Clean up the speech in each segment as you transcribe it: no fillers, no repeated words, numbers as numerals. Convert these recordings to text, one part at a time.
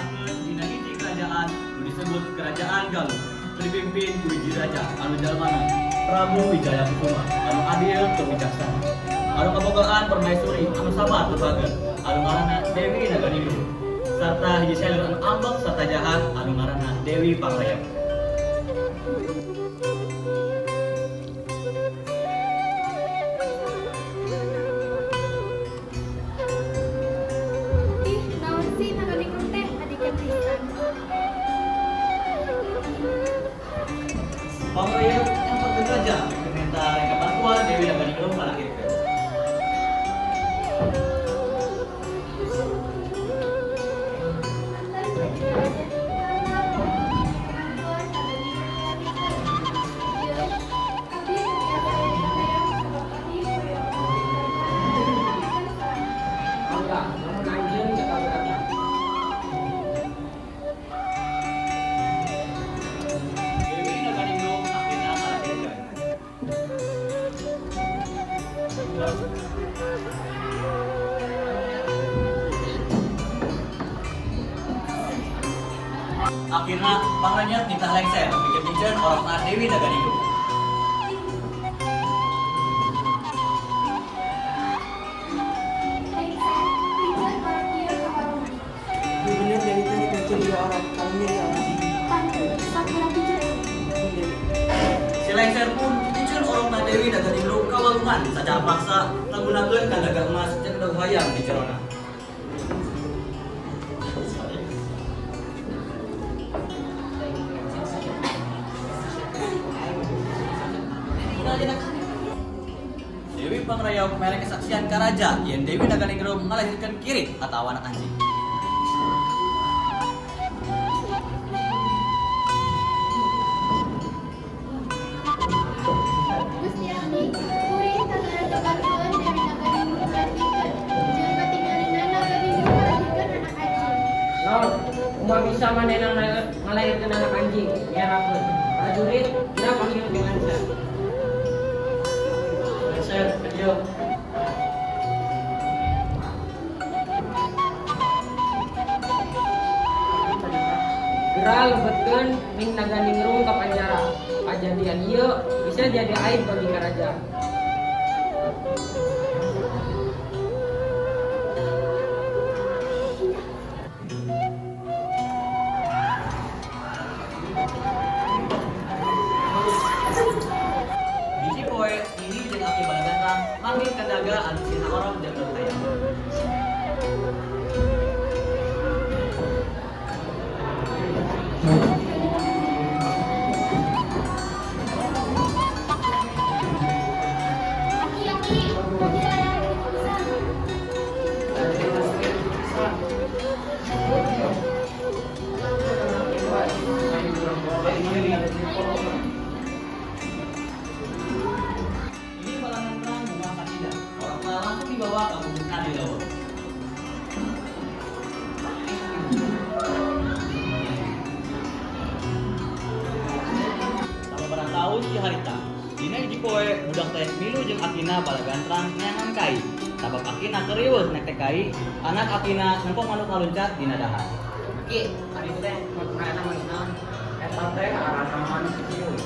Dicaritakeun dina hiji kerajaan nu disebut Kerajaan Galuh. Nu dipimpin ku hiji raja anu jalmana Prabu Wijaya Kusuma, anu adil tur bijaksana. Anu kabogaan permaisuri anu sabar tur bager, anu ngaranna Dewi Naganingrum. Sarta hiji selir anu ambek sarta jahat anu ngaranna Dewi Pangrayep. Ih, naon sih Naganingrum teh adikan pisan. Pangrayep nyamperkeun raja pikeun minta reka bantuan Dewi Naganingrum ngalahirkeun. Bantuan Naganingrum ngalahirkeun. Jeung abdi teu tiasa hayang sabab abdi hoyong ngalahirkeun sorangan. Mangga, lamun anjeun teu kaberatan. Dewi Naganingrum akhirna ngalahirkeun. Akhirna Pangrayep nitah lengser pikeun miceun orokna Dewi Naganingrum. Lengser, piceun orok ieu ka walungan. Bener Dewi teh dipicen ieu orok, kalungnya ieu orok. Tangtu, sok urang piceun. Dewi. Si lengser pun miceun orokna Dewi Naganingrum ka walungan sacara paksa ngagunakeun kandaga emas jeung endog hayam di jerona. Dewi Pangrayep mere kesaksian ka raja yen Dewi Naganingrum ngalahirkeun kirik atawa anak anjing. Gusti abdi, kuring kagara kabantuan Dewi Naganingrum ngalahirkeun. Jeung katingalina Naganingrum ngalahirkeun anak anjing. Naon, kumaha bisa manehna ngalahirkeun anak anjing? Miarakeun. Prajurit, geura panggil ke Lengser. Lengser, ka dieu. Geura lebetkeun Ning Naganingrum ka panjara. Kajadian ieu bisa jadi aib bagi kerajaan. Hiji poe, Nini jeung Aki Balagantrang manggih kandaga anu isina orok jeung endog hayam. Aki, aki, aki aya pisan. Nini Balagantrang bungah kasida. Orokna langsung dibawa ka gubukna di leuweung. Sababaraha taun ti harita, dina hiji poe budak teh milu jeung akina Balagantrang neangan kai. Sabab akina keur riweuh nektek kai, anak akina nempo manuk ngaluncat dina dahan. Ki, ari teh ngaranna manuk naon? Eta teh ngaranna manuk ciung.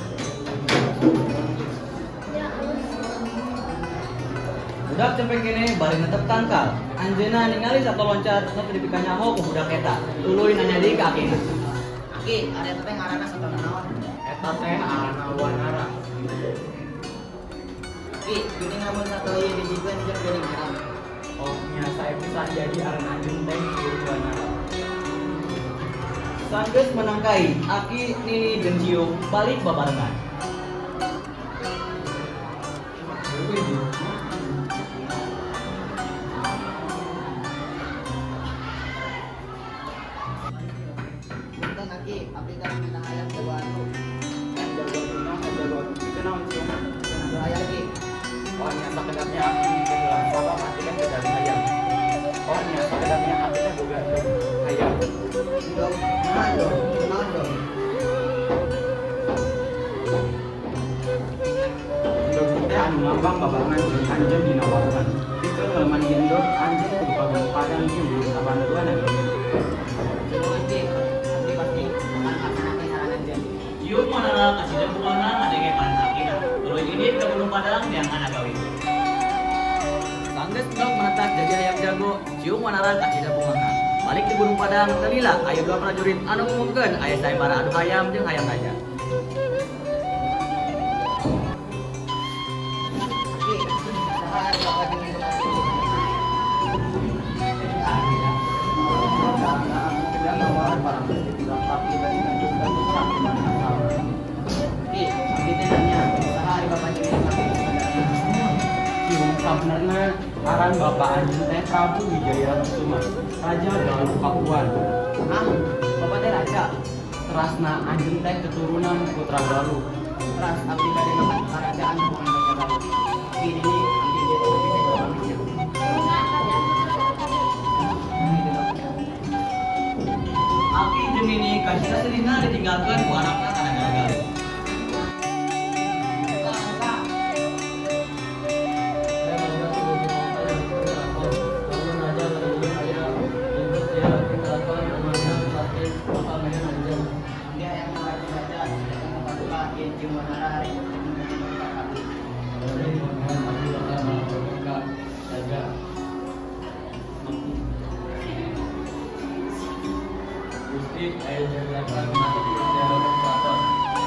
Ya alus. Budak cempe keneh bari netep tangkal. Anjeunna ningali sato loncat nu teu dipikanyaho ku budak eta. Tuluy nanya deui ka akina. Aki, ari eta teh ngaranna sato naon? Eta teh ngaranna wanara. Ki, geuning lamun sato ieu dijieun jeung geuning herang. Oh, nya sae pisan jadi aran anjeun teh Ciung Wanara. Sanggeus meunang kai, Aki, Nini jeung Ciung balik babarengan. Punten Aki, abdi teh minta hayam jagoan. Hayam jagoan kunaon hayam jagoan? Itu naon, Ciung? Hayam Ki. Oh, nya sakedapnya aki mikir lah, sabab aki teh gadah hayam. Oh, nya sakedapnya aki teh boga endog hayam. Dog, naon dog, naon dog? Endog teh anu ngambang babarengan jeung anjeun dina walungan. Pikeun ngaleman ieu endog, anjeun kudu ka Gunung Padang jeung minta bantuan Naganingrum. Nuhun Ki. Ciung Wanara kacida bungahna. Balik di Gunung Padang, teu lila aya dua prajurit anu ngumumkeun aya sayembara adu hayam jeung hayam raja. Aki, saha ari bapak jeung indung aki? Ki, abdi teh nanya, saha ari bapak jeung indung aki sabenerna? Ciung, sabenerna aran bapak anjeun teh Prabu Wijaya Kusuma, Raja Galuh Pakuan. Hah? Bapak teh raja? Terasna anjeun teh keturunan putra Galuh. Teras abdi bade makan kerajaan bukan raja Galuh. Aki ini abdi dia abdi teh jawabnya. Mangga kerajaan putra Galuh. Aki jeung Nini kacida sedihna ditinggalkeun ku anakna ka nagara Galuh. Abdi hayang raja raja datang ka paduka ieu Ciung Wanara ari ka abdi. Gusti aya jabatan mati di keraton.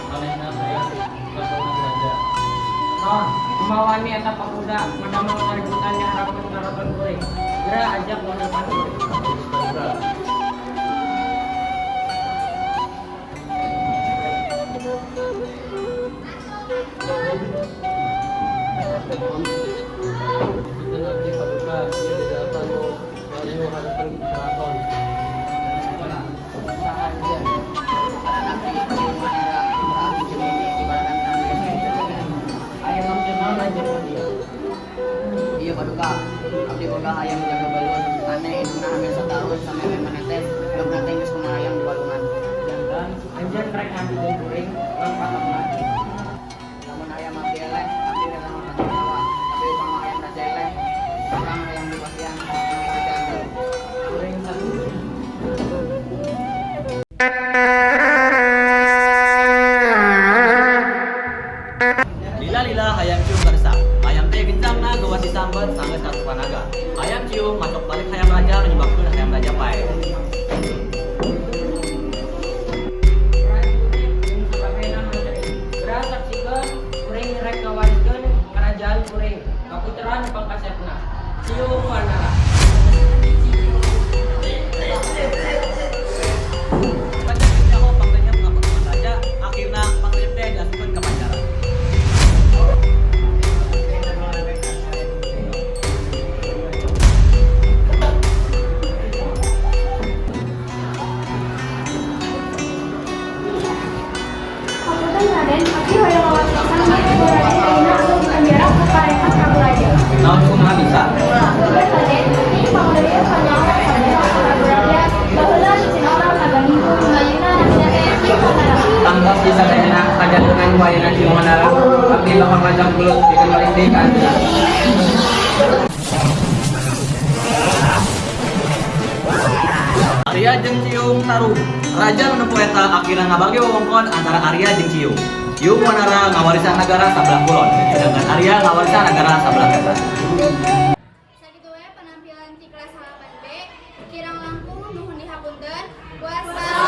Manehna hayang lakona raja. Non, kumaha wani eta pakuda madamel kaributan di hareupeun karaton kuring. Geura ajak ngondeupan kuring. Punten abdi paduka ieu didapatan nu waliu hareupeun keraton. Saha anjeun? Aran abdi Ciung Wanara, putra abdi jeung Nini ibarat abdi. Aya maksud naon anjeun ka dieu? Iya paduka, abdi boga hayam jaga balun. Aneh indungna hamil satahun sampai menetes, indungna teh geus kumalayang di walungan. Janten anjeun rek ngadu jeung kuring lang patokna. Lamun hayam abdi eleh, abdi rela ngorbankeun nyawa. Tapi upama hayam raja eleh, urang hayang dipasihan kerajaan Galuh. Kuring satuju. Lila-lila hayam ciung kadesak. Hayam teh gencangna geuwas disambet sanggeus katupan naga. Hayam ciung macok balik hayam raja nu nyebabkeun hayam raja paeh. Prajurit jeung sababehna mantri. Geura saksikeun kuring rek ngawariskeun karajaan kuring ka putra nu pangkasepna. Ciung Wanara. Banyak geus nyaho pangrenyep ngapakuan raja, akhirna pangrenyep teh diasupkeun ka panjara. Hapunten Raden, abdi hoyong ngawartosan bilih ibu Raden ayeuna asup di panjara ku parentah Prabu Raja. Naon kumaha bisa? Punten Raden, abdi pangleueur panyaho saha Prabu Raja baheula nyieun orang naga ningrum nu ayeuna namina teh Ciung Wanara. Tangtos sadayana kajantenan ku ayeuna Ciung Wanara. Abdi bakal ngajak gelut pikeun balik deui ka anjeunna. Arya jeung Ciung tarung. Raja nu nempo eta akhirna ngabagi wewengkon antara Arya jeung Ciung. Ciung Wanara ngawarisan nagara sabelah kulon, sedangkan Arya ngawarisan nagara sabelah wetan. Sakitu we penampilan ti kelas 8B. Kirang langkung nuhun dihapunten. Wassalam.